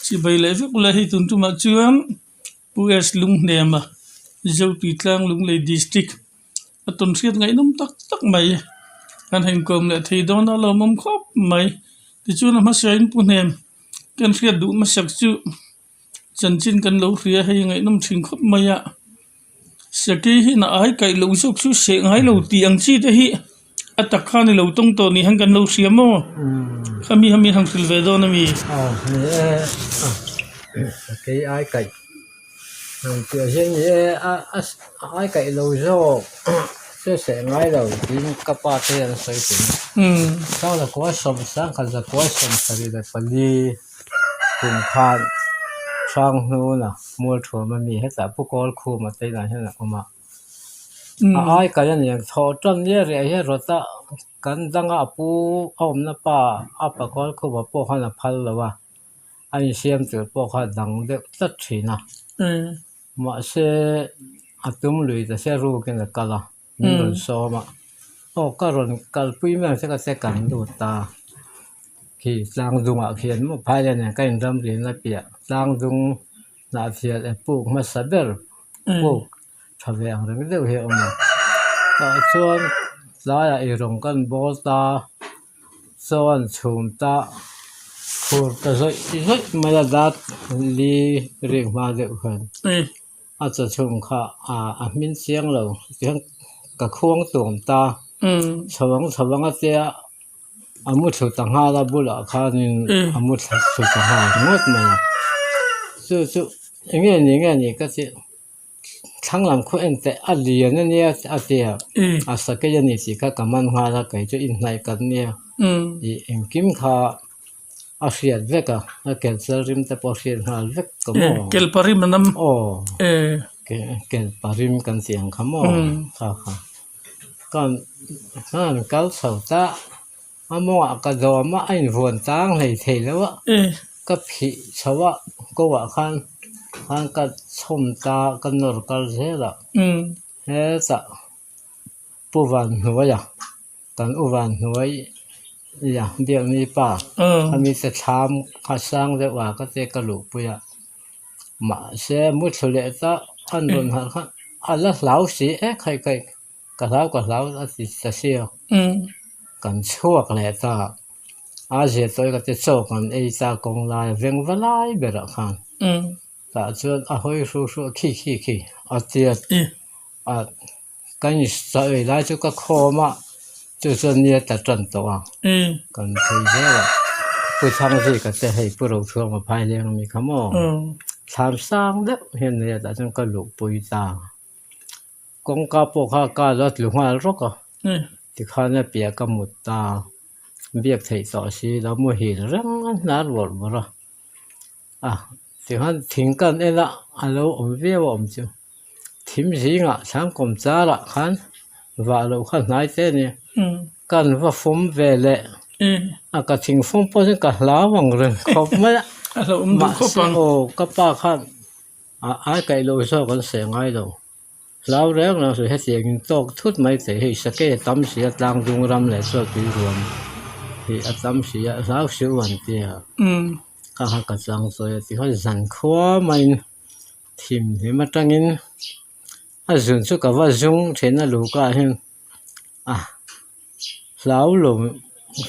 Chibai leh vek ula hei tun tumah chuan Pu S Lunghnema Zotui tlang Lunglei District a tawn hriat ngaihnawm tak tak mai kan han inkawm leh thei dawn a lawmawm khawp mai tichuan a hmasain Pu Hnem kan hriat duh hmasak chu chanchin kan lo hria hei ngaihnawm thin khawp mai a sakei hi na ai kaih loh zawk chu seh ngai lo tih ang chi te hi a tak khan i lo tawng tawh ni hian kan lo hria maw khami khami han hrilh ve dawn a mi. Aw ni e sakei ai kaih han tih hian ni e a ai kaih lo zawk chu seh ngai lo tiin ka pa te hian a sawi thin a Sangzakua sawmsangkhat zakua sawmsarih leh pali. Kum khan hrang hnuna mual thuam a mi hetah pu kawl khuma te inah hian a awm a a ai kai a niang chhoh tan nia reh hian rawt a kan danga a pu a awmna pa a pa kawl khuma pawh khan a phal lo a a insiam tur pawh kha a dang deuh tlat thin a mahse a tum lui ta sia rukin a kal a. Min rawn sawm a, aw ka rawn kalpui mai ang che ka che kan lut a, khi tlang dungah khian maw phai a nen ka inram rin a piah tlang dung hnah thial e puk hmasa ber puk tha ve ang reng deuh hi a awm a, tah chuan tlaiah eirawng kan bawl ta chuan chhum ta khur ta zawih zawih mai a dat li rik hma deuh khan. A chaw chhung kha a hmin chiang lo tihian ka khuang tuam ta chho ang chho ang a tia a mu thlu ta nghal a bulah khanin a mu thlu ta nghal ringawt mai a chu chu eng nge ni nge ni ka tih thlang lam khu en teh a lian a nia a tia a sakei a ni tih kha ka man nghal a kei chu inhnaih kan nia ih engkim kha. A hriat vek a, a kel chal rim te pawh a hriat nghal vek ka maw? Kel parim an awm. Aw, kel parim kan tih ang kha maw? Kha kha. Kan khan kal chho ta, a mawngah ka dawm a, a invuan tang hlei thei lo a, ka phih chho a, kawah khan khan ka chhawm ta, ka nawr kal zel a, hetah Pu Vanhnuaia. Kan u van hnuai ia biakni pa khami te thlam kha sang deuh a ka te ka luhpui a mahse muthlu leh ta an rawn harh khan a la hlau si e khaih khaih ka hlau ka hlau a ti ta sia kan chhuak leh ta a zir tawh i ka ti chaw kan ei ta kawng lai a veng va lai berah khan tah chuan a hawi hru hru a khi khi khi a tia a. Ka insawi lai chu ka khawm a, chu chuan ni a tla tan tawh a, kan phei zel a, Pu Thangzika te hei Pu Rochhuanga phai leng ami kha maw, thlam sang deuh hian nei a tah chuan ka luhpui ta, kawngka pawh kha ka lo tlu nghal rawk a, tikhan a piah ka mut ta, biak theih tawh si lo muhil reng a hnar bawrh bawrh a, a tikhan thing kan en a a lo awm viau a awm chu. Thim zingah thlangkawm charah khan vah loh kha hnai te a ni. Kan va fawm ve leh a ka thing fawm pawh chuan ka hlau ang reng khawp mai a. Mahse aw ka pa khan a ai kaih loh zawk an seh ngai lo. Hlau reng reng suh hetiang in tawk thut mai thei hei sakei a tam si a tlang dung ram leh chuan tui ruam hi a tam si a hlau si u an tia. Ka kha ka chang chawi a tikhan zankhua maiin. Thim hlim atangin a zun chu ka va zung thin a luka ah hian a hlau lo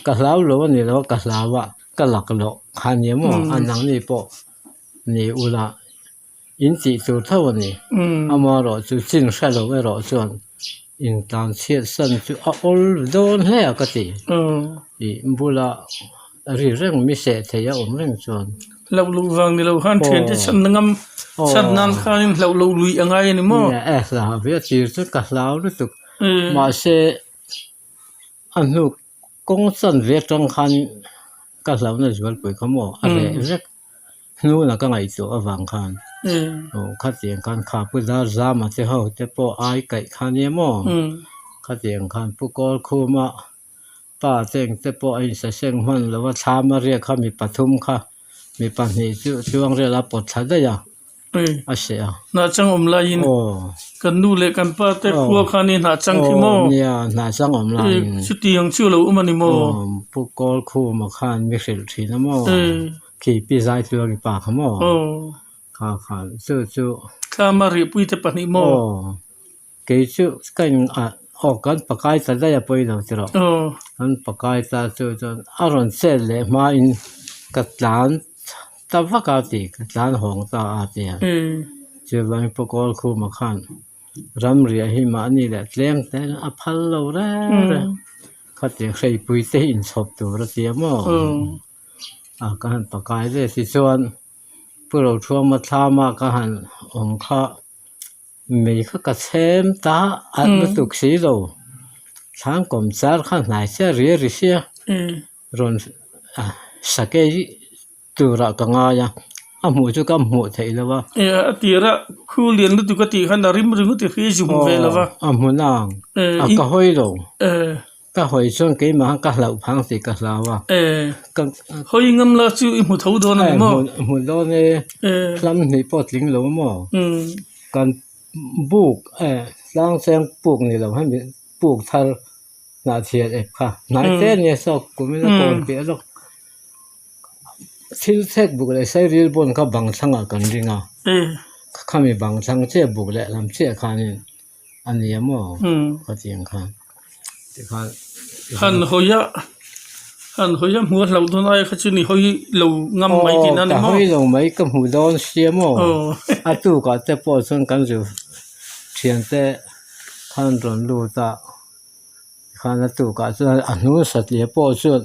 ka hlau lo a ni lo a ka hlau a ka lak loh kha a ni maw a nangni pawh ni ula in tih tur tho a ni amaherawh chu chin hre lo erawh chuan in tlan chhiat san chu a awl dawn hle a ka ti ih bula. Ri reng mi seh thei a awm reng chuan. Hlauh loh vang ni lo khan thiante chhan na ngam chhan nan khanin hlauh loh lui a ngai a ni maw? Nia e hlau ve a tir chu ka hlau lutuk. Mahse a hnu kawng chan ve atang khan ka hlauhna zualpui kha maw a reh vek hnuna ka ngaihtuah avang khan aw khatiang khan kha pu dar zama te ho te pawh ai kaih kha nia maw khatiang khan pu kawl khuma. Pa cheng te pawh a insaseng hman lo a, thlam a riak kha mi pathum kha mi pahnih chu chuang rial a pawt thla daih a, a seh a. Hnah chang awm laiin kan nu leh kan pa te khua khan i hnah chang khi maw? Aw nia, hnah chang awm laiin. Chutiang chu a lo awm a ni maw? Aw, Pu Kawlkhuma khan mi hrilh thin a maw? Khi pi zai tluangi pa kha maw? Kha khan chu chu. Tlama rihpui te pahnih maw? Aw. Kei chu ka in ah aw kan pakai ta daih a pawi lo ti rawh. Kan pakai ta chu chuan a rawn chet leh hmain ka tlan ta vak a ti ka tlan hawng ta a ti a. Chuvangin Pu Kawlkhuma khan ramriah hi mahni leh tlem te a phal lo reng reng. Khatiang hreipui te hi inchhawp tur a ti a maw? A ka han pakai ve si chuan Pu Rothuama thlama ka han awm kha mei kha ka chhem ta a lutuk si lo thlam kawm char kha hnai chiah ri a ri sia rawn sakei turah ka ngai a a hmuh chu ka hmuh theih lo a. A tir a khu lian lutuk a tih khan a rim ringawt i hria zung ve lo va. A hmun ang a ka hawi lo. Ka hawi chuan keimah khan ka hlauh phang tih ka hlau a. Ka hawi ngam la chu i hmu tho dawn a ni maw? Hmu dawn e. Hlam hnih pawh tling lo maw? Kan buk tlang cheng puk ni lo hemi puk thar hnah chhiat ep kha hnai te a nia saw kum in a kawn piah lawk thil chhek buk leh sairil bawn kha bang thlangah kan ring a khami bang thlang chiah buk leh lam chiah khanin. A nia maw? Ka ti ang khan. Tikhan. Han hawi a, han hawi a hmuh a hlauh dawn ai kha chu ni hawi lo ngam mai tihna a ni maw? Ka hawi lo mai ka hmuh dawn sia maw? A tukah te pawh chuan kan zu thiante khan rawn lut a, tikhan a tukah chuan a hnu satliah pawh chuan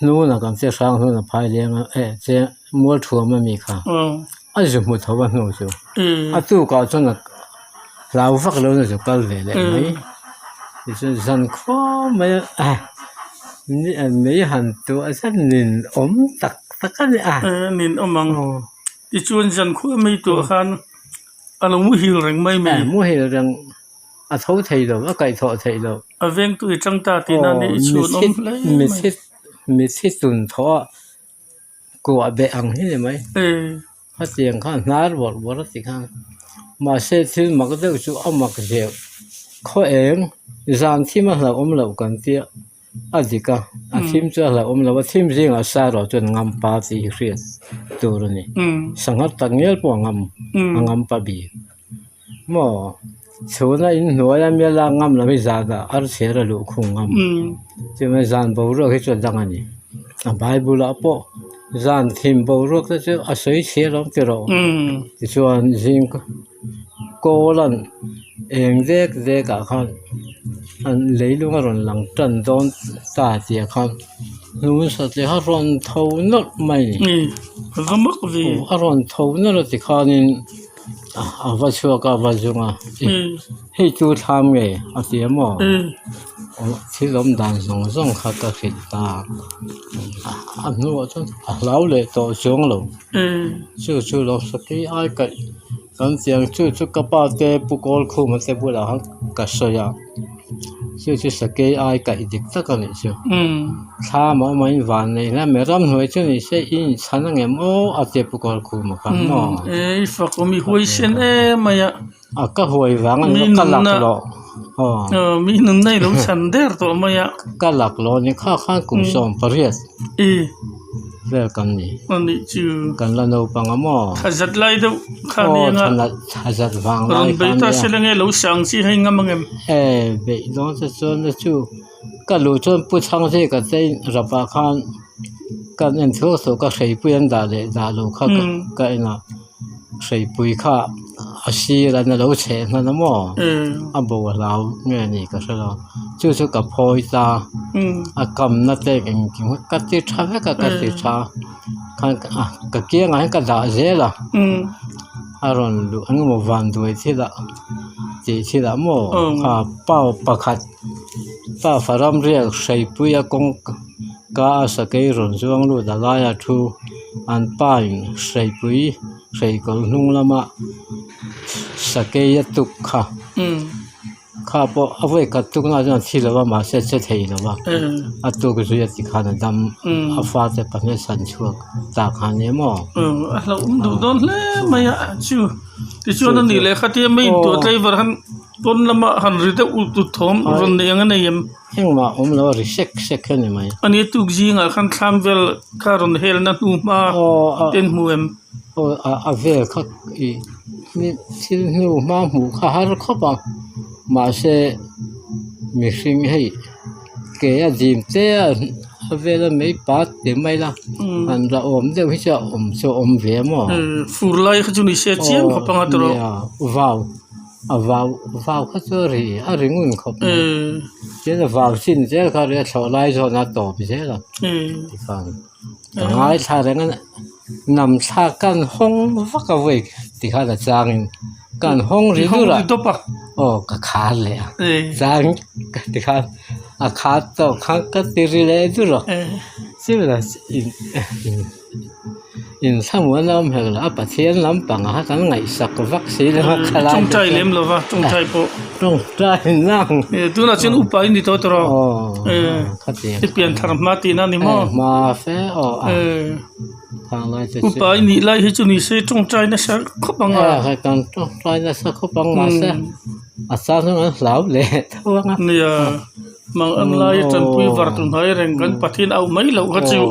Hnuna kan che hrang hnuna phai leng a eh che mual thuam a mi kha a zu hmu tho a hnu chu a tukah chuan a hlau vak lo na zu kal ve leh mai tichuan zan khawm mai a mei han tuah zet nin awm tak tak a ni a. Nin awm ang tichuan zan khua mai tuah khan a lo muhil reng mai mai. Muhil reng. A tho thei lo, a kaihthawh theih loh. A vengtu i tang ta tihna nih i chhun awm hle mai. Mitthi tun thawh a kuah beh ang hi ni mai. Hetiang khan hnar bawrh bawrh a ti khan. Mahse thil mak deuh chu a mak zeuh. Khaw eng zan thim a hlauhawm loh kan tia a dik a, a thim chu a hlauhawm loh a, thim zingah sa erawh chuan ngam pa tih hi hriat tur a ni. Sangha tak ngial pawh a ngam, a ngam pa bik. Maw chhuna inhnuai a mi a lak ngam lo hi zan ah ar chher a luh khung ngam chuvang zan boruak hi chu a dang a ni a bible ah pawh zan thim boruak te chu a sawi chhiar awm ti rawh tichuan zing kawl an eng dek dek ah khan an leilung a rawn lang tan dawn ta tih ah khan hnung satliah kha a rawn tho nawlh mai a rawn tho nawlh a tikhanin. A va chhuak a a va zung a hei chu thlam nge a ti a maw thil awm dan zawng zawng kha ka hrilh ta a hnuah chuan a hlau leh tawh chuang lo chu chu lo sakei ai kaih kan ti ang chu chu ka pa te pu kawl khum te bulah khan ka sawi a. Chu chu sakei ai kaih dik tak a nih chu. Thlam a awm a in van nei hle mai ramhnuai chu ni se i inchhan ang em aw a ti a pu kawl khum a khan maw. Ei fak awm i huai sen em mai a. A ka huai vang a ni ka lak loh. Aw mi nunna i lo chhan der tawh mai a. Ka lak loh a ni kha khan kum 18. Vel kan ni. A nih chu. Kan la naupang a maw? Tha zat lai deuh kha a ni ang a. Aw tha zat vang lai kha a nia. Rawn beih ta se la nge lo sang chi hei ngam ang em? E beih dawn che chuan a chu ka luh chuan pu chhang zek a te rapah khan kan en thuak thuak a hreipui an dah leh dah lo kha ka en a hreipui kha a sir an a lo chheh hman a maw a bo a hlau nge ni ka hre lo chu chu ka phawi ta a kamna te engkim kha ka ti tha vek a ka ti tha khan ka kiangah hian ka dah zel a a rawn luh eng emaw van duai thil ah tih thil ah maw kha pau pakhat pa faram riak hreipui a kawng ka a sakei rawn zuang lut a laia thu an pa in hreipui hreikawlh hnung lama sakei a tuk kha kha pawh a vawi khat tuk na chuan a thi lo va mahse a che thei lo va a tuk zui a ti khan a dam a fate pahnih a chhan chhuak ta kha a ni maw. A hlauhawm duh dawn hle mai a chu tichuan a nih leh khatia main tuah tlaivar han. Pawn lama han ri deuh ut ut thawm rawn nei ang a nei em? Engmah awm lo a ri sek sek a ni mai. A ni tuk zingah khan thlam vel kha rawn helna hnu hma te an hmu em? Aw a vel kha ih thil hnu hma hmuh kha har khawp a mahse mihring hei ke a dim te a a vela mei pat ti mai la han la awm deuh hi chu a awm chu a awm ve a maw. Fur lai kha chu ni se chiang khawp anga tawrh. Nia vau a vau vau kha chu a ri a ri ngun khawp mai tin a vau chin zel kha a ri a thlawh lai zawn a tawp zel a tikhan ka ngaithla reng a nam thlak kan hawng vak a vawi tikhan a changin kan hawng ri dur a aw ka khar leh a chang tikhan a khar tawh khan ka ti ri leh dur a chuvang in thlamuan a awm hek lo a Pathian lampang ah kan ngaihsak vak si lo a khalai te tawngtai lem lo va tawngtai pawh tawngtai nang tunah chuan upa i ni tawh tawh rawh i pianthar hma tihna a ni maw hma fe aw a upa i nih lai hi chu ni se tawngtai nasa khawp ang a kan tawngtai nasa khawp ang mahse a chang chuan an hlau leh tho ang a nia Mang ang lai tanpui var tu hnai reng kan Pathian auh mai loh kha chu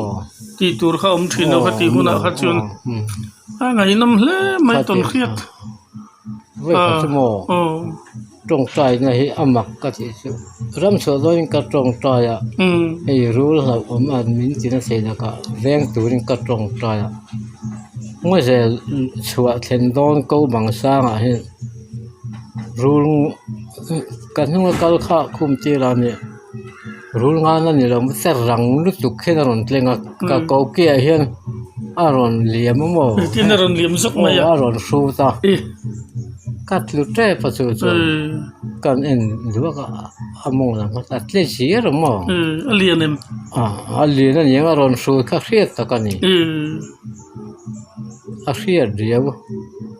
tih tur kha awm thin lo kha tih hunah kha chuan a ngaihnawm hle mai tawn hriat aw tawngtaina hi a mak ka tih chu ramchhuah dawnin ka tawngtai a hei rul hlauhawm a min ti na thei lakah veng turin ka tawngtai a ngazel chhuah thlen dawn ko bang sangah hian rul Ka hnunga kal kha khum tir a nia rul ngan a ni lo mahse rang lutuk hian a rawn tleng a ka ko ki ah hian a rawn liam a maw Engtin a rawn liam zawk mai a aw a rawn hrut a ka tlu tep a chu chuan kan en duak a a mawng lam kha a tle zir a maw a lian em a lian a niang a rawn hrut kha hriat tak a ni. A hriat riau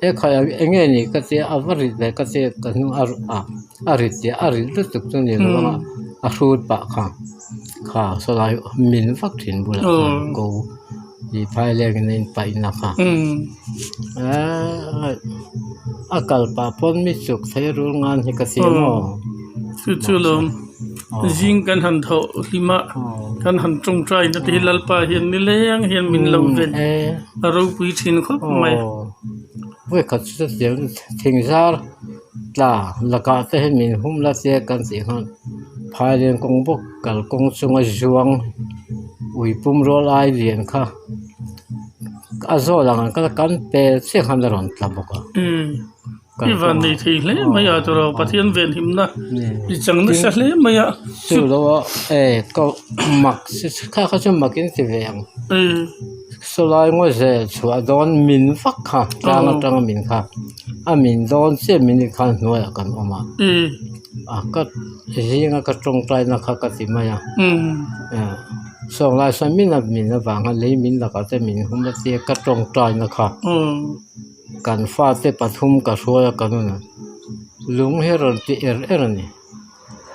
he khai ah eng nge ni ka tia a va rit ve ka tia ka hnung a a rit tih a rit lutuk chu ni lo a a hrut pah kha kha sawlai min vak thin bulah khan ko tih phai leng in a in paih na kha eee a kal pah pawn mi chuk thei rul ngan hi ka tia maw. Chu chu lo Zing kan han thawh hlim a, kan han tawngtai na te hi Lalpa hian nileng hian min lo ven a ropui thin khawp mai. Vawikhat chu chutiang thing zar tla lakah te hian min hum la tia kan tih khan phaileng kawng bawk kal kawng chunga zuang ui pum rual ai lian kha a zawl ang ang kan pel chiah khan a rawn tla bawk a. I van nei thei hle mai a tawrh Pathian ven himna i chang nasa hle mai a. Chu lo a e ka mak kha kha chu mak in ti ve ang. Sawlai ngaw zel chhuah dawn min vak kha tlang atanga min kha a min dawn chiah min in khan hnuaiah kan awm a. A ka zinga ka tawngtaina kha ka ti mai a. Sawnglai sawn min a min avanga lei min lakah te min hum a tia ka tawngtaina kha. Kan fate pathum ka hruai a kan a lung hi a rawn ti er er a ni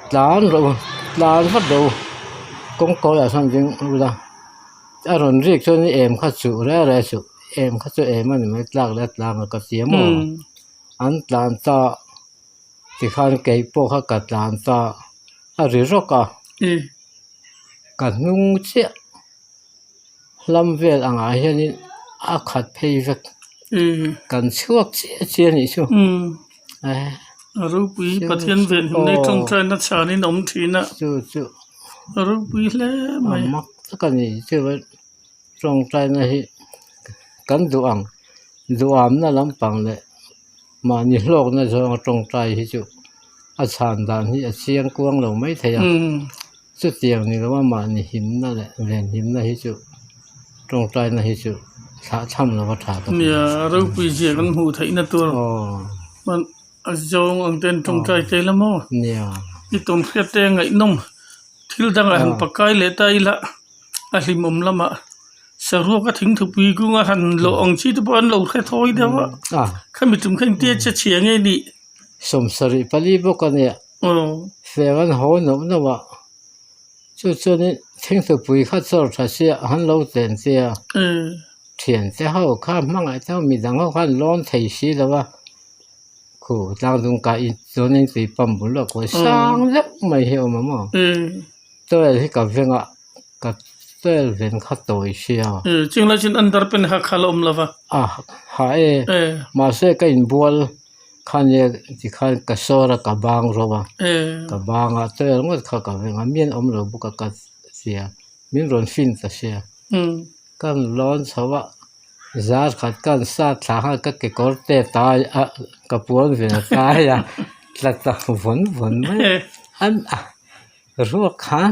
tlan rawh u tlan vat rawh u kawngkawi ah sawn ding ula a rawn rik chuan i em kha chuh reng reng suh em kha chu em a ni mai tlak leh a tlang a ka ti a maw an tlan ta tikhan kei pawh kha ka tlan ta a ri rawk a ka hnung chiah. Hlam vel angah hianin a khat phei vek kan chhuak chiah chiah a nih chu A ropui Pathian ven hmun nei tawngtaina chhanin a awm thin a chu chu a ropui hle mai a mak tak a ni chuan tawngtaina hi kan duh ang duhamna lampang leh mahni hlawkna zawnga tawngtai hi chu a chhan dan hi a chiang kuang lo maithei a. Chutiang ni lo a mahni himna leh venhimna hi chu tawngtaina hi chu thlah tham lo a tha ka ti. Nia ropui zia kan hmuh theihna tur a zawng ang ten tawngtai te la maw? Nia. I tawnhriat te ngaihnawm thil dangah han pakai leh ta ila a hlimawm lamah saruak a thingthupui kunga han lawh ang chi te pawh an lo hre thawi deuh a khami tum kha engtia che chhia nge nih? 74 bawk a nia. Feng an haw nauh nauh a, chu chuanin thingthupui kha chawr tha sia an lo chen che a, thiante ho kha hmangaih te ho midang ho khan lawn thei si lo a, Khu tlangdung kai in chuanin tui pump bul lawk kawi sang deuh mai hi a awm a maw towel hi ka veng a ka towel ven kha tawi sia. Chunglai chuan under pant kha kha la awm lo va. A ha e mahse ka inbual khania tikhan ka sawr a ka bang rawh a ka bang a towel ngawt kha ka veng a mi an awm lo bawk a ka tia min rawn fin ta sia ka lawn chho a. Zar khat ka an sa thla khan ka kekawr te tai a ka puan ve a tai a tla ta vawn vawn mai an ruak khan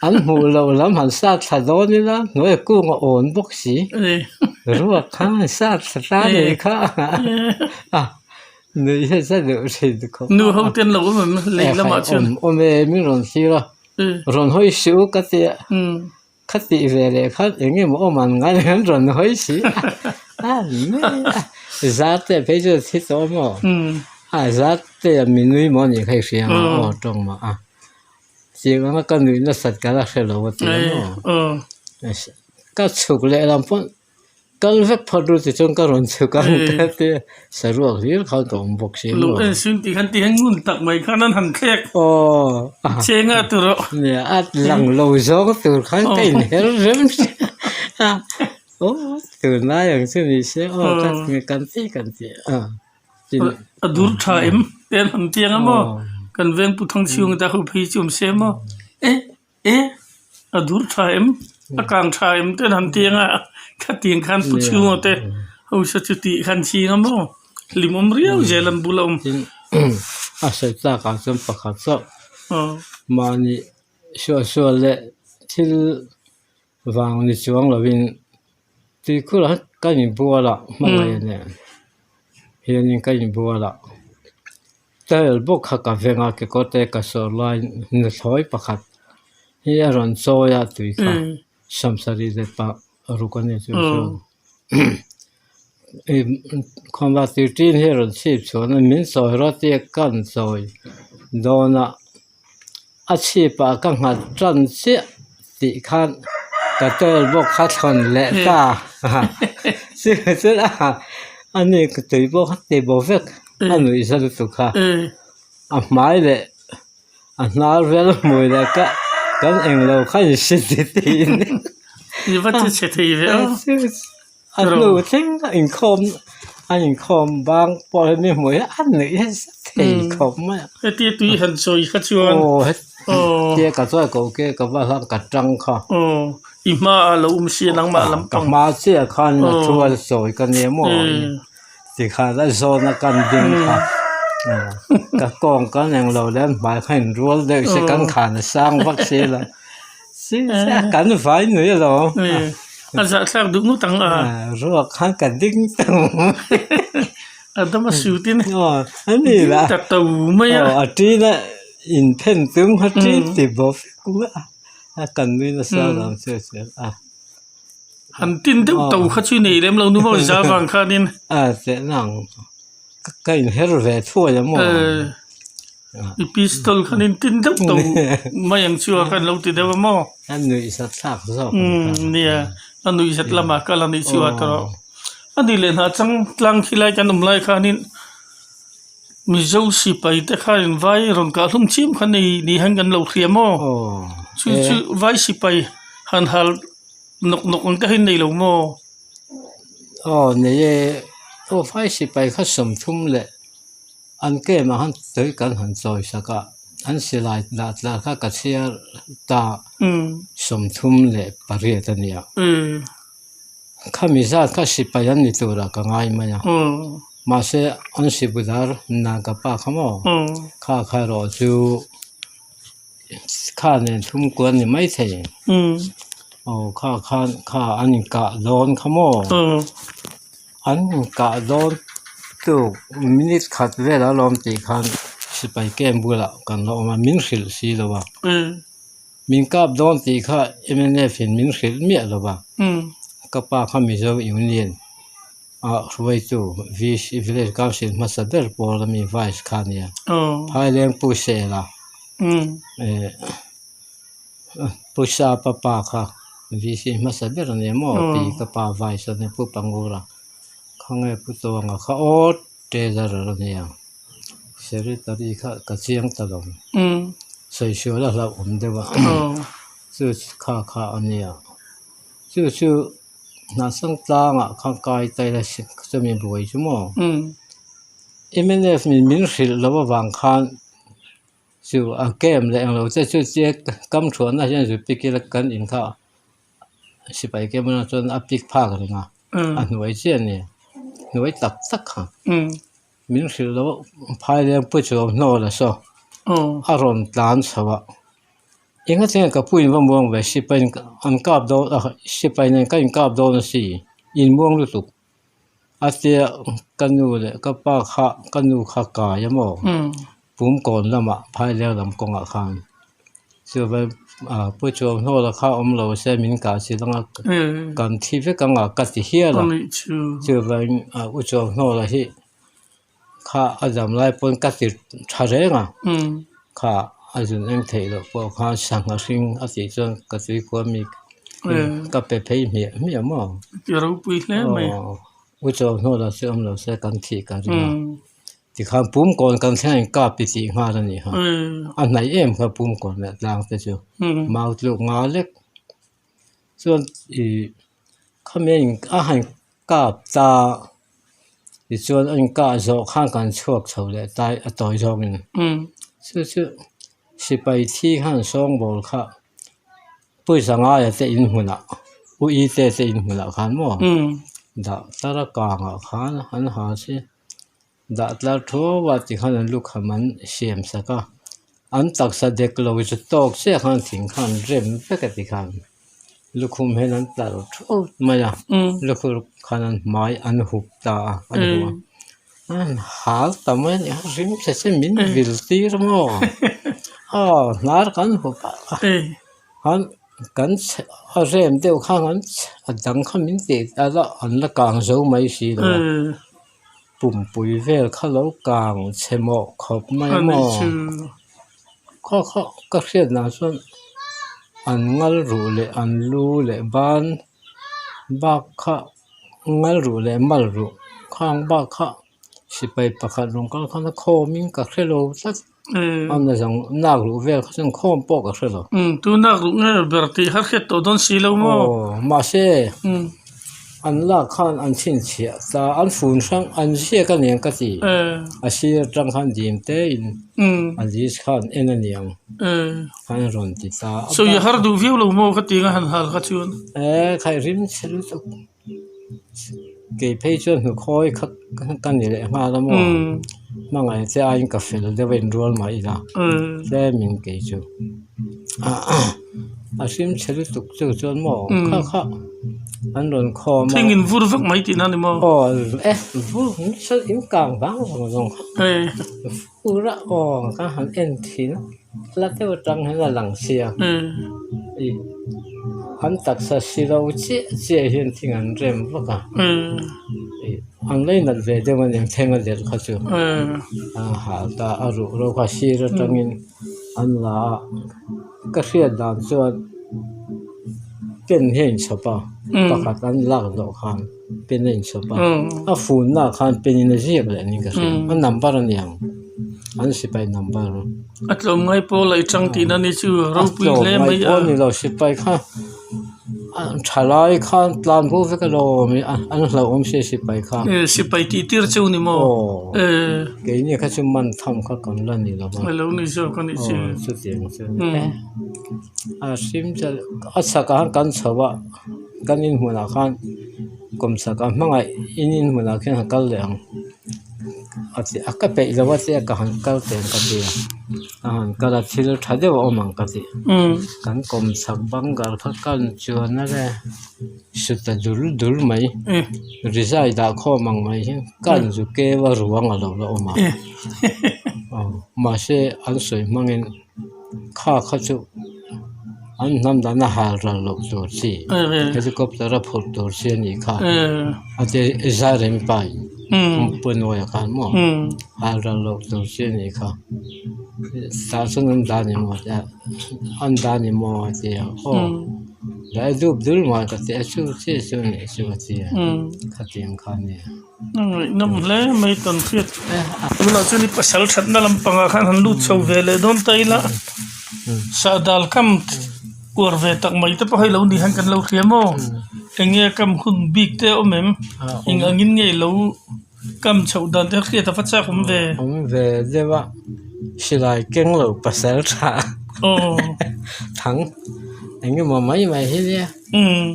an hmuh loh lam han sa thla dawn ila hnuai kung a awn bawk si ruak khan an sa thla ta nei kha a nuih hi a za deuh thin khawp a. Nu ho te an lo awm em lehlamah chuan. Awm e min rawn thlir a rawn hawi suh ka tia. Kha tih ve leh khan eng emaw awm an ngai an rawn hawi si a a zar te phei chu thi tawh maw a zar te a mi nui maw nih kha i hria ang aw tawng mah a tiang anga ka nuih nasat ka la hre lo a ti a maw ka chhuk leh lam pawn Kal vek phawt ru tichuan ka rawn chhuk ang ka ti a, saruak hlir khan ka awm bawk si maw. Lung en sin tih khan ti hian ngun tak mai khan an han thlek. Aw. Chenga tur aw. Nia, a lang lo zawng tur khan ka inher rem a, aw tunlai ang chu ni se aw ka kan ti kan ti a. A dur tha em te an han tiang a maw, kan veng pu Thangchhunga te ho phei chu awm se maw e. E, a dur tha em? A kang tha em te an han ti anga khatiang khan pu chhunga te hausa chu tih khan ching a maw? Hlimawm riau zel an bula awm. Tin, a sawi tlak ah chuan pakhat chauh mahni suah suah leh thil vang ni chuang lovin tuikhur ah kan inbual a hmangaih nen hianin kan inbual a. Tile bawk kha ka veng a kekawr te ka sawr lai nuthlawi pakhat hi a rawn chawi a tui kha samsarih leh pah ruk a nia chu chuan khawmva tir tin hi a rawn chhip chhuah a min chawi rawh tia ka han chawi dawn a a chhip ah ka nghat tan chiah tih khan ka tile bawk kha thlawn leh ta a ni ka tui bawk a ti bo vek. A nuih za lutuk kha a hmai leh a hnar vel hmui leh ka kan englo kha in hre ti tiin I va che chhe thei ve aw. A hnu thleng a inkhawm a inkhawm bang pawh hi mi hmuh hi a nuih hi za thei khawp mai a. Hetia tui han sawi kha chuan aw hetia ka chuan ko ke ka va hlang ka tang kha. Aw i hmaah lo awm sia nangmah lampang. Ka hma chiah khan a thu a sawi ka nia maw. Tikhan a zawna kan ding kha ka kawng kan eng lo leh an hmai kha in rual deuh se kan khan a sang vak si lo si se kan vai nui alawm a zahthlak duh ngawt ang a ruak khan ka ding tawh a dam a suit in aw a ni la ta to mai a aw a ṭin a in then tum kha ṭin ti bawk a kan nui nasa alawm chu a. Han tin deuh to kha chu nei lem lo nu maw za vang khanin. A teh nang ka inher ve thuai a maw. I pistol khanin tin deuh to mai ang chu a kan lo ti deuh a maw. A nuih zat thlak zawk. Nia a nuih zat lamah kal a nih chu a tawrh. A ni leh hna chang tlang khi lai kan awm lai khanin Mizo sipai te khain vai rawn kah hlum chiam kha nei ni hian kan lo hria maw. Chu chu vai sipai han hal. Nawk nawk ang te hi nei lo maw? Aw nei e, aw fai sipai kha 30 leh an camp ah khan tui kan han chawi sak a, an silai dah tlar kha ka chhiar ta 38 a nia. Khami zat kha sipai an ni turah ka ngai mai a, mahse an sibudar Nagapa kha maw kha kha erawh chu. Kha nen thum kual ni mai thei aw kha khan kha an inkah dawn kha maw an inkah dawn tuk minute khat vel a lawm tih khan sipai camp bulah kan la awm a min hrilh si lo a min kap dawn tih kha mnf in min hrilh miah lo va ka pa kha Mizo Union ah hruaitu VC Village Council hmasa ber pawl ami Vice kha a nia Phaileng Pu Sela eh Pu Sapa pa kha VC hmasa ber a nia maw pi ka pa Vice a nia Pu Pangura khawnge Pu Tuanga kha aw. Treasurer a nia. Secretary kha ka chiang ta lo. Sawisûal a hlauhawm deuh a. Chu kha kha a nia. Chu chu Hnahsang tlangah khan kai ta ila chumi buai chu maw? Mnf nih min hrilh loh avang khan chu a camp leh englo te chu chiah kam thuahna hian zu pick ila kan in kha sipai camp atang chuan a pick phak reng a, a hnuai chiah a ni hnuai tak tak kha min hrilh loh phaileng pu chuang hnawl a saw a rawn tlan chho a. Enga cheng ka pu in va muang ve sipai an kap dawn a sipai nen ka inkap dawn a si inmuang lutuk a tia ka nu leh ka pa kha ka nu kha kai a maw pumkawn lamah phaileng lam kawngah khan chuan pu Chuauhnawla kha awm lo se min kah chilh anga kan thi vek anga ka ti hial a chuan u Chuauhnawla hi. Kha a dam lai pawn ka ti tha reng a, kha a zun eng theih loh pawh khan sangha hring a tih chuan ka tui kual mi ka pe phei hmiah hmiah maw. Ti ropui hle mai. Aw u chaw hnuah lah chu awm lo se kan thih ka ring a, tikhan pum kawn kan thleng in kap i tih nghal a nih kha, a hnaih em kha pum kawn leh tlang te chu mau tluk nga lek chuan ih khami a han kap ta tichuan a inkah zawh khan kan chhuak chho leh ta a tawi zawngin chu chu sipai thi khan sawngbawl kha pawisa ngaia te in hmunah u i te te in hmunah khan maw dah tlar a kangah khan an ha si dah tlar thuau a tikhan an lukham an siam sak a an taksa dek lo chu tawk chiah khan thing khan rem vek a tikhan. Lukhum hian an tlar thup mai a lukhum khan an hmai an hup ta a an hup a an hal ta mai a ni a rim che che min vil tir maw aw hnar kan hup a khan kan chhe a rem deuh khan an chhe a dang kha min tih a an la kang zo mai si lo a pumpui vel kha lo kang chhe mawh khawp mai maw. Khaw khaw ka hriat dan chuan an ngal ruh leh an lu leh ban bak kha ngal ruh leh mal ruh khang bak kha sipai pakhat rawn kal khan a khawm in ka hre lo tlat a na zawng nak ruh vel kha chuan khawm pawh ka hre lo. Tu nak ruh nge ber tih kha hriat tawh dawn si lo maw? Aw mahse an lak khan an chhinchhiah ta an fun hrang an ziak a niang ka ti a sir atang khan dim te in a list khan en a niang khan a rawn ti ta a. Sawi a har duh viau lo maw ka ti ang a han hal kha chuan. E khai rim chhe lutuk kei phei chuan hnukhawi kha ka ni leh nghal a maw hmangaih che aiin ka fel deuh a inrual mah ila tlemin kei chu. A hrim chhe lutuk chu chuan maw kha kha an rawn khawm a. Thing in vur vek mai tihna ni maw? Aw e vur nasa in kang vang zawng zawng kha. Vur a aw ka han en thin a la deuh atang hian a lang sia. Ih an taksa si lo chiah chiah hian thing an rem vak a. Ih an lei nat ve deuh a niang thleng a delh kha chu. A hal ta a ruh ro kha sir atangin. An la a, ka hriat dan chuan pen hi a inchhawp a, pakhat an lak zawh khan pen a inchhawp a, a funna ah khan pen in a ziak leh niin ka hria, a number a niang, an sipai number. A tlawmngai pawl a i chang tihna ni chu ropui hle mai a. A tlawmngai pawl ni lo sipai kha. Thalai khan tlan bo vek alawm an hlauhawm sia sipai kha. Sipai tih tir chu ni maw? Aw keini kha chu man tham kha kan la ni lo va. A lo ni zawk a nih chu. Aw chutiang chu a ni e. A hrim chu a chhakah khan kan chho a kan inhmunah khan kum chhakah hmangaih in inhmunah khian han kal leh ang a ti a ka peih lo a tia ka han kal teh ang ka ti a. A han kal a thil tha deuh a awm ang ka ti. Kan kawm chhak bangal kha kan chuan a le suta dul dul mai rizai dah khawm ang mai hi kan zu keu a ruang a lo la awm a aw mahse an sawi hmangin kha kha chu an hnam dan a hal ral loh tur chi helicopter a phurh tur chi a nih kha a ti zai rem pa in pawi a khan maw hal ral loh tur chi a nih kha tah chuan an dah ni maw tia an dah ni maw a ti a aw. Lai dup dul mai ka ti a chu chiah chu a nih chu a ti a khatiang kha a nia. A ngaihnawm hle mai kan hriat tunah chuan i pasal thatna lampangah khan han lut chho ve leh dawn ta ila sahdal kam uar ve tak mai te pawh hei lo ni hian kan lo hria maw eng nge kam hun bik te a awm em eng angin nge lo kam chhoh dan te hriat a va chak awm ve. Awm ve deuh a silai keng lo pasal tha thang eng emaw mai mai hi nia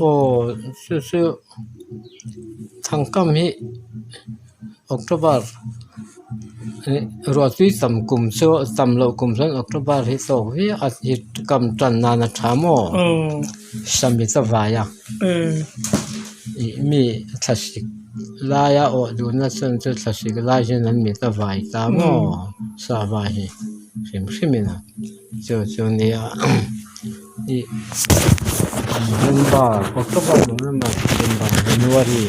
aw chu chu. Thangkam hi October ruahtui tam kum chu tam loh kum chuan October hi tawk viau a hi kam tan nan a tha maw sami ta vai a ih mi thlasik laia awh duhna chuan chu thlasik lai hian an mit a vai ta maw sava hi hrim hrim in a chu chu nia. Ih November October November December January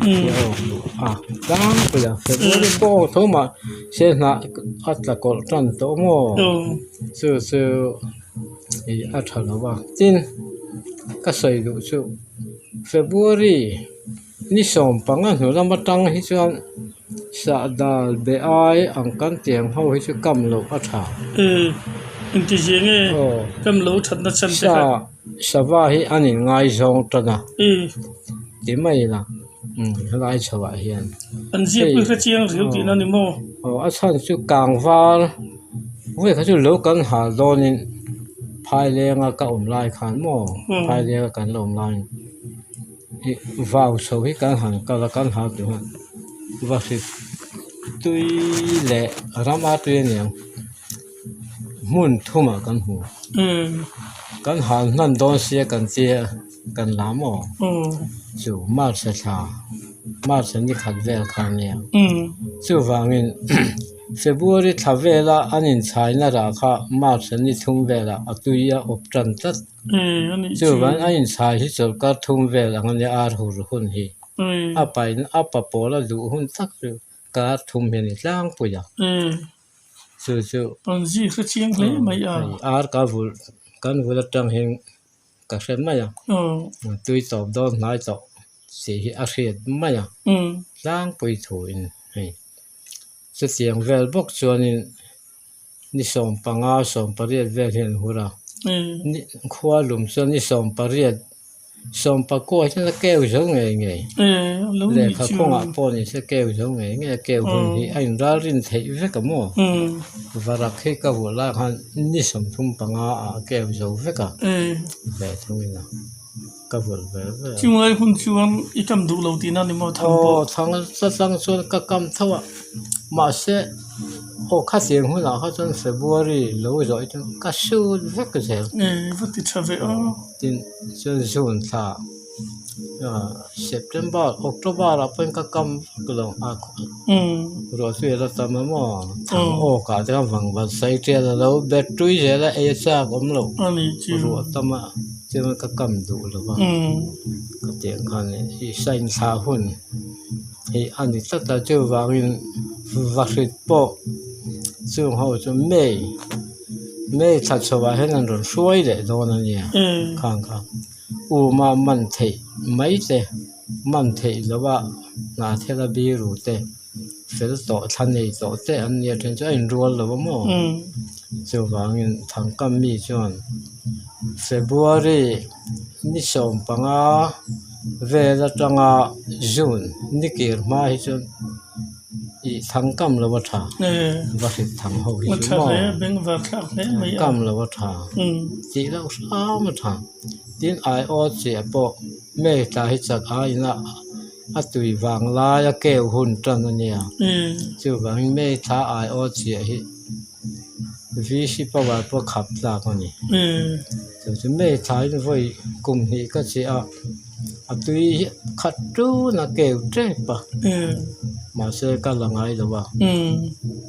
hi a awk duh a tlangpui a February pawh a awk tho mahse hnah a tla kawlh tan tawh maw chu chu ih a tha lo va tin ka sawi duh chu February ni sawmpanga hnu lam atang hi chuan sahdal be ai ang kan tiang ho hi chu kam loh a tha. Engtizia nge kam lo thatna chhan te kha? Sava hi an inngaizawng tan a ti mai ila helai chho ah hian. An ziak pui kha chiang riau tihna a ni maw? Aw a chhan chu kangvar vawi kha chu lo kan hal dawnin phailenga ka awm lai khan maw phailenga kan la awm laiin. Ih vau chho hi kan han kal a kan hal duh a va hrit tui leh rama tui a niang hmun thumah kan hmu kan hal hman dawn sia kan tia kan la maw chu march thla march ni khat vel kha a nia chuvangin february thla vela an inchhaina rah kha march ni thum velah a tui a awp tan tlat. Chuvan a inchhai hi chawlhkar thum vel ang a nia ar hur hun hi. A pain a pa pawl a duh hun tak chu kar thum hi a ni tlangpui a. Chu chu Panzi hre chiang hle mai a. Ar ka vulh kan vulh atang hian ka hre mai a. Tui tawp dawn hnai tawh tih hi a hriat mai a. Tlangpui thuin hei chutiang vel bawk chuanin. Ni 15, 18 vel hi an hur a. Ni khua lum chuan ni 18, 19 hian a keu zo ngei ngei. Lehkha khawngah pawh ni se keu zo ngei ngei a keu hun hi a inral rin theih vek a maw? Varak hi ka vuah lai khan ni 35 ah a keu zo vek a ve thungin a ka vulh ve ve a. Chunglai hun chuan i kam duh lo tihna ni maw thang pawh? Aw thang chang chuan ka kam tho a mahse. Aw khatiang hunah kha chuan February lo zawh hi chuan ka sut vek zel. Ee va ti tha ve aw. Tin chuan June thla ah September October ah pawhin ka kam vak lo a ruah chu ela tam a maw thang awk ah te khan vang vat sai tial a lo bet tui zel a ei a chak awm loh ruah tam a chuan ka kam duh lo va khatiang khan i sign thla hun. Hei a ni tlat a chuvangin vahrit pawh chung ho chu May May thla chhoah hian an rawn hruai leh dawn a nia khang kha uma man theih mai te man theih loha hnah thel a biru te fel tawh thla nei tawh te an nia then chu a inrual lo a maw chuvangin thangkam mi chuan February ni 15. Vel atanga June ni kir hma hi chuan ih thang kam lo a tha va hrit thang ho hi chu maw kam lo a tha tih loh hram a tha tin aiawt chiah pawh May tla hi chak aiin a a tui vang lai a keu hun tan a nia chuvangin May thla aiawt chiah hi V C power pawh khap tlak a ni. Chu chu May thlaiin vawi kum hnih ka cheh a, a tui hi khat tun a keu tep a, mahse ka la ngai lo a,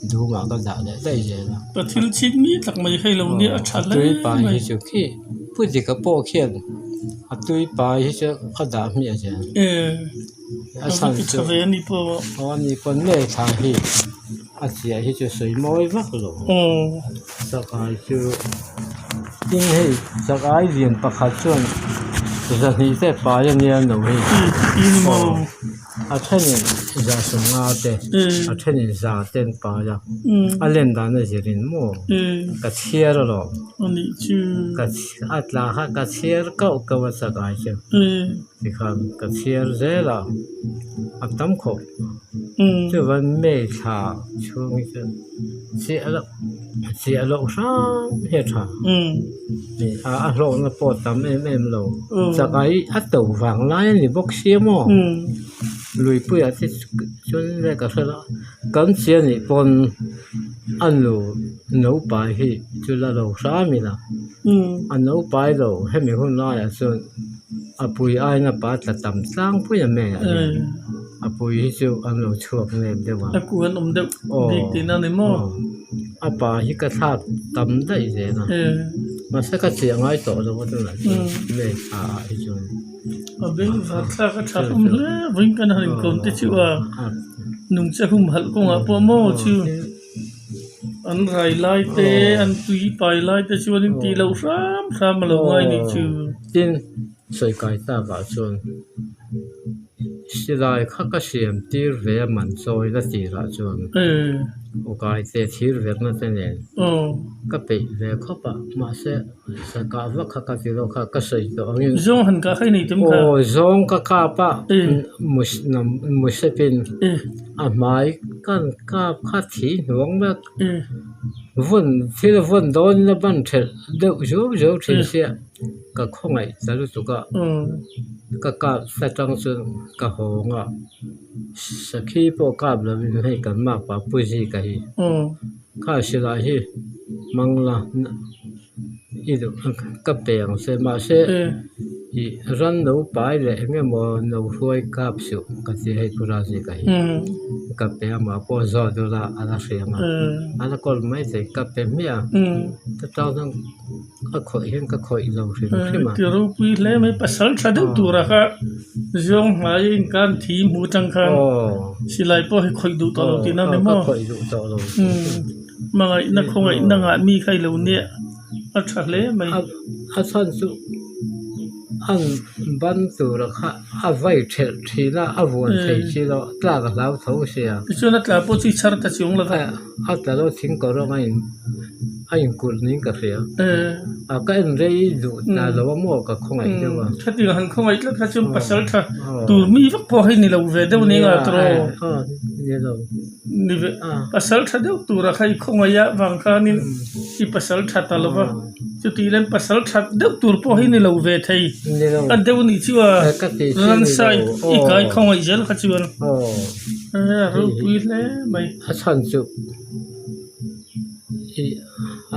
dumah ka dah leh daih zel a. Ka thil chhit mi tak mai hei lo nia a tha hle mai. A tui pai hi chu khi Pu Dika pawh khian a tui pai hi chu a dah hmiah zel. A chhan chu aw ani pawn May thla hi a chiah hi chu sawi mawi vak lo. Chakai chu tin hei chakai lian pakhat chuan. Zahnih te pai a nia no hi. Aw a thenin za sawmnga te a thenin za te an pai a a len dan a zirin maw ka chhiar alawm ka a tla kha ka chhiar kauh kauh a chak ai chu tikhan ka chhiar zel a a tam khawp chuvan May thla chhung hi chuan chiah loh chiah loh hrang hi a tha. A a hlawkna pawh a tam em em lo chakai a to vang lai a ni bawk sia maw luipuiah te chuan nge ka hre lo kan chian nih pawn a nu naupai hi chu la lo hram ila a naupai lo hemi hun laiah chuan a pui aiin a pa tla tam tlangpui a mei ah hian a pui hi chu an lo chhuak nep deuh a. A kuan awm deuh bik tihna a ni maw? A pa hi ka thlak tam daih zel a mahse ka chiah ngai tawh lo a tunah chuan hei thla ah hi chuan. A beng var thlak a tha hlawm hle vawiin kan han inkawm te chu a nungcha humhalh kawngah pawh maw chu an rai lai te an tui pai lai te chuan in tih loh hram hram a lo ngai nih chu. Tin sawi kai tak ah chuan silai kha ka siam tir ve a man chawi la tirah chuan awkai te thir verna te nen ka peih ve khawp a mahse sakah vak kha ka ti lo kha ka sawi tawh angin Zawng han kah kha i nei tum kha aw zawng ka kap a musepin a hmai kan kap kha thi hnuang vek vawn thil vawn dawn in a ban thelh deuh zuau zuau thin sia. Ka khawngaih ta lutuk a, ka kap atang chuan ka hawng a, sakhi pawh kap lovin hei kan makpa pu Zika hi kha silai hi hmang la i duh ka pe ang che mahse ih ran lo pai leh eng emaw no hruai kap suh ka ti hei pu Razika hi ka pe a mah pawh zawt ula a la hria ang a, a la kawl mai thei ka pe hmiah a chutah chuan. Ka khawih hian ka khawih lo hrim hrim a. Ti ropui hle mai pasal tha deuh tura kha zawng hmai a inkan thi hmu atang khan silai pawh hi khawih duh tawh lo tihna a ni maw? Ka khawih duh tawh lo. Hmangaihna khawngaihna ngah mi kha i lo nia a tha hle mai. A chhan chu an ban tura kha a vai thelh thin a, a vuan thei si lo tlak a hlau tho sia. Tichuan a tla pawh chu i chhar ta chuang lo va. A tla lo thing kawr rawng a in a inkulh niin ka hria a ka en rei duh ta lo a maw ka khawngaih deuh a. Khatiang han khawngaih tlat kha chuan pasal tha tur mi vak pawh hei ni lo ve deuh nia nga tawh ni lo ni ve pasal tha deuh tura kha i khawngaih a vang khanin i pasal tha ta lo va chutih lem pasal tha deuh tur pawh hei ni lo ve thei a deuh nih chu a ransa i kai khawngaih zel kha chuan a ropui hle mai. A chhan chu ih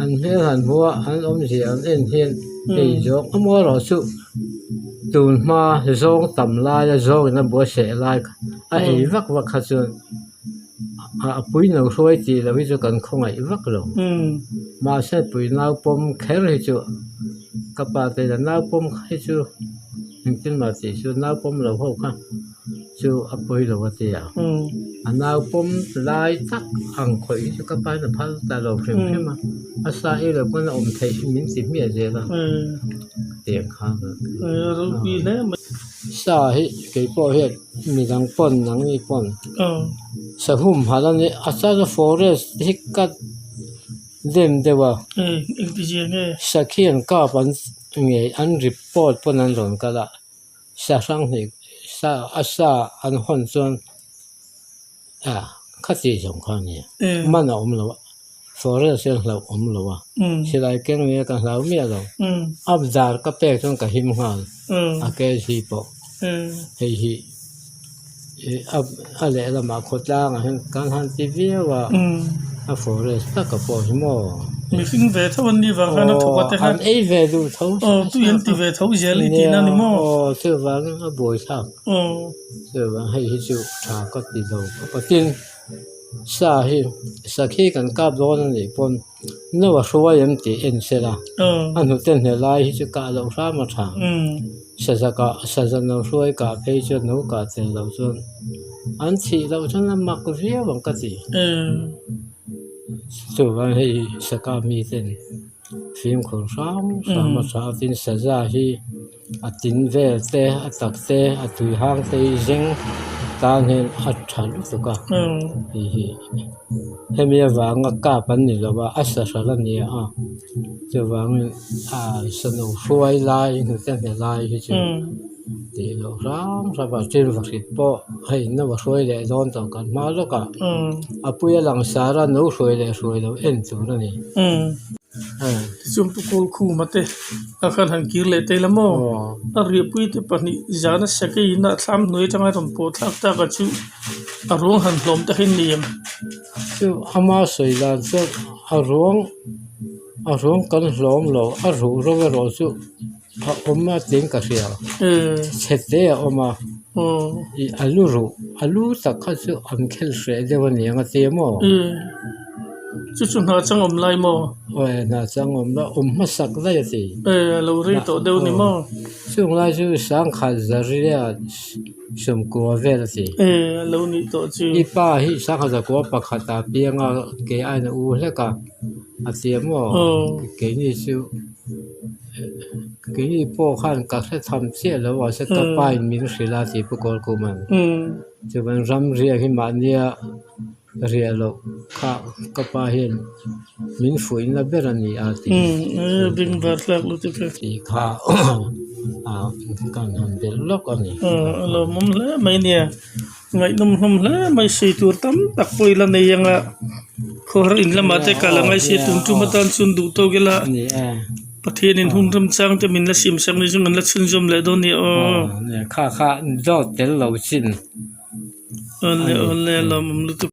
an hmel han hmu a an awmzia an en hian hei zawng a maw erawh chu tun hma zawng tam laia zawng in a buaiseh lai kha a ei vak vak kha chuan a pui no hruai tih loh hi chu kan khawngaih vak lo mahse pui naupawm kher hi chu ka pa te hian naupawm hi chu engtin mah tih chu naupawm lo ho kha. Chu a pawi lo a ti a, a nau pawm lai tak ang khawih hi chu ka pain a phal ta lo hrim hrim a, a sa ei lo pawn a awm theih min ti hmiah zel a, tiang khan sa hi kei pawh hian midang pawn nangni pawn sa humhalh a nia a chuan forest hi ka dem deuh a, sakhi an kap an ngei an report pawn an rawn kal a. Sa hrang hnih sa a sa an hawn chuan a khati zawng kha a nia man a awm lo a forest hian hlauh awm lo a silai keng nia ka hlau miah lo a dar ka pek chuan ka him nghal a kg pawh hei hi a lehlamah khawtlangah hian kan han ti viau a a forest taka pawh hi maw. Mihring ve tho an nih vang khan a thawk a te khan an ei ve duh tho aw tui an ti ve tho zel i tihna ni maw aw chuvangin a buai thlak aw chuvang hei hi chu tha ka ti lo khawp a tin sa hi sakhi kan kap dawn a nih pawn no a hruai em tih en sela a hnute hne lai hi chu kah loh hram a tha saza kah saza no hruai kah phei chuan no kah tel loh chuan an chhih loh chuan a mak viau ang ka ti. Chuvang hei saka miten fimkhur hrang hrang a tha a tin saza hi. A tin vel te a tak te a tui hang te hi zeng tan hian a tha lutuk a hei hi hemi avanga kap an ni lo a a sahral a ni a chuvangin ah sano hruai lai hnute hne lai hi chu tih loh hrang hrang a tin vahrit pawh hei no a hruai leh dawn tawh kan hma lawk a a puia langsar a no hruai leh hruai loh en tur a ni. Tichuan Pu Kawlkhuma te a khan han kir leh ta ila maw? A riahpui te pahnih zana sakei in a thlam hnuai atanga rawn pawh thlak tak a chu a ruang han hlawm tak in ni em? Chu ama sawi dan chuan a ruang a ruang kan hlawm lo a ruh ro erawh chu a awm a tiin ka hria chhe te a awm a ih a lu ruh a lu tak kha chu an khel hreh deuh a niang a tia maw? Chu chu hna chang awm lai maw? Aw hna chang awm la awm hmasak daih a ti. Eh a lo rei tawh deuh ni maw? Chung lai chu sangkhat zaria sawmkua vel a ti. Eh a lo nih tawh chu. I pa hi sangkhat zakua pakhat ah pianga ke ain a u hlek a a ti a maw? Keini chu keini pawh khan ka hre tham chiah lo a se ka pa in min hrilh a tih pu Kawlkuma'n. Chuan ramriak hi mahnia Riah loh kha ka pa hian min fuihna ber a ni a tih tih kha kan han belh lawk a ni. A lawmawm hle mai nia, ngaihnawm hlawm hle mai sawi tur tam tak pawh ila nei ang a, khawhar in lamah te kal a ngai sia tum tum atan chuan duh tawk ila Pathianin hun remchang te min la siamsak ni chu kan la chhunzawm leh dawn a ni aw. Kha kha dawt tel lo chin. Awle awle a lawmawm lutuk.